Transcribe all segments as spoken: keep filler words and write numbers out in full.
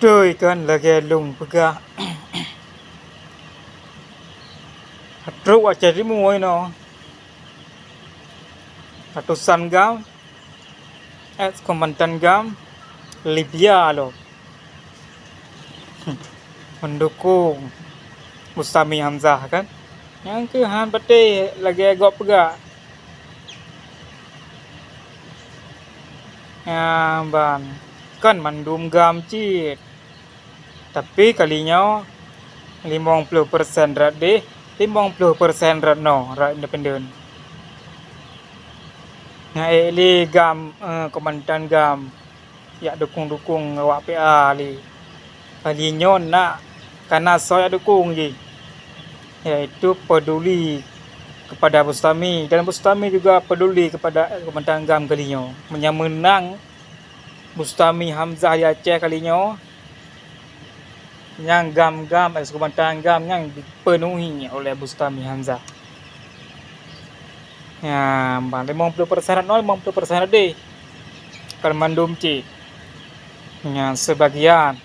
Beutôi kan lagèe lôn peugah, trok Aceh Timu inoe, ratusan GAM, eks komandan GAM, Libya lom, meudukong Bustami Hamzah kan. Nyang keuh han patéh lagèe gob peugah. Nyan ban, kon mandum GAM cit. Tapi kali nyoe limong ploh persen rot deh, limong ploh persen rot noe, rot independen. Nyan ék lé GAM, eh, komandan GAM jak dukong-dukong awak P A lé. Kali nyoe nak kana soe jak dukong jih, yaitu peduli kepada Bustami, dan Bustami juga peduli kepada komandan GAM kali nyoe. Meunyo meunang Bustami Hamzah di Aceh kali nyoe, nyang GAM-GAM, eks komandan GAM nyang dipenuhi oleh Bustami Hamzah. Nyan ban, limong ploh persen rot noe, limong ploh persen rot deh. Kon mandum cit. Nyan sebagian.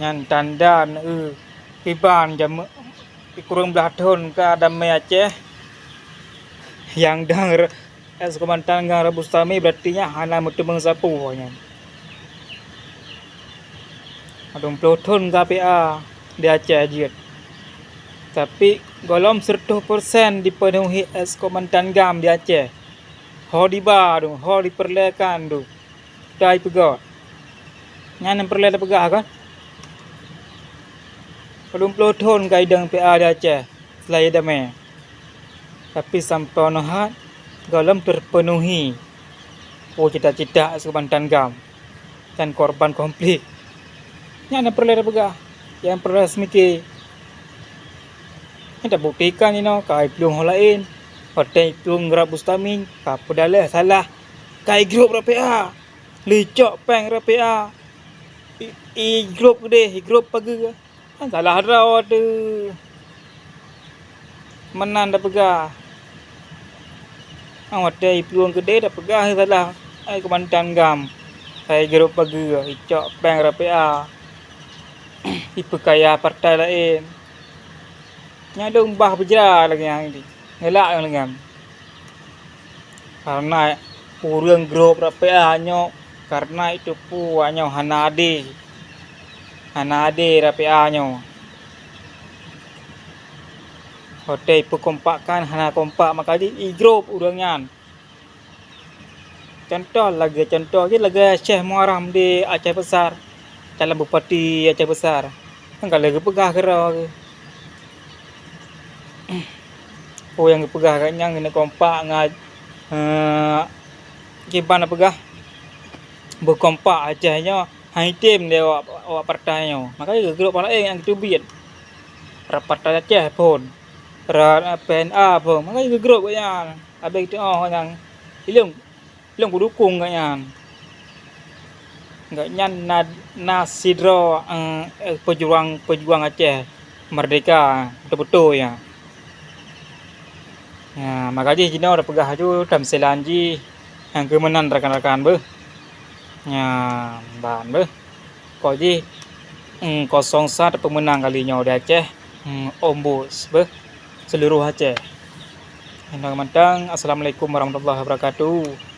Nyan tanda, eh, kiban jamé-, kureueng blah thon ka damé Aceh. Nyang dang re-, eks komandan GAM Bustami, berarti nyan hana meuteumeung sapeue nyan. Padum ploh thon ka P A di Aceh jeuet. Tapi gohlom seratus persen dipenuhi eks komandan GAM di Aceh. Ho diba dong, ho dipeureulèekan dong. Dai peugah. Nyan nyang peureulèe tapeugah kan? Padum ploh thon ka idong P A di Aceh seulai damé. Tapi sampoe nyoe hat gohlom teupenuhi peue cita-cita eks komandan GAM dan korban konflik. Nyan nyang peureulèe tapeugah, nyang peureulèe seumiké. Nyan tabuktikan inoe ka iplueng ho laén. Watèe iplueng rot Bustami, ka peudaleh salah. Ka igrôp rot P A. Lheuh icok péng rot P A. I, igrôp keudeh, igrôp pageue. Kan salah droe teuh. Meunan tapeugah. Watèe iplueng keudeh tapeugah salah, ai komandan GAM. Ka igrôp pageue, icok péng rot P A. Ipeukaya partai laén. Nyan dong bah beujra lagèe nyan. Galak ngon lagèe nyan. Kareuna ureueng grôp rot P A nyoe, kareuna iteupeue nyoe hana adé. Hana adé rot P A nyoe. Watèe ipeukompakkan hana kompak, maka jih igrôp ureueng nyan. Contoh lagèe, contoh jih lagèe Syekh Muharram di Aceh Besar, calon bupati Aceh Besar. Kan ka lheueh geupeugah keudroe geuh. Peue nyang geupeugah gobnyan keuneuk kompak ngon, eh, kiban peugah, beukompak Aceh nyoe hana item lé awak, awak partai nyoe. Maka geugrôp ureueng laén nyang geuteubiet. Rot Partai Aceh phôn, rot P N A phôn, maka geugrôp gobnyan. Abéh geutu'oh nyan, ilong, ilong kudukong gobnyan. Gobnyan na, na sidroe, eh, peujuang, peujuang Aceh meurdeka beutôi-beutôi nyan. Nyan, maka jih jinoe tapeugah aju tamsilan jih nyang keu meunan rakan-rakan beuh. Nyan, ban beuh. Ko jih, mm, kosong sa tapeumeunang kali nyoe di Aceh, mm, Ombus beuh, seuluruh Aceh. Nyan mantong, assalamualaikum warahmatullahi wabarakatuh.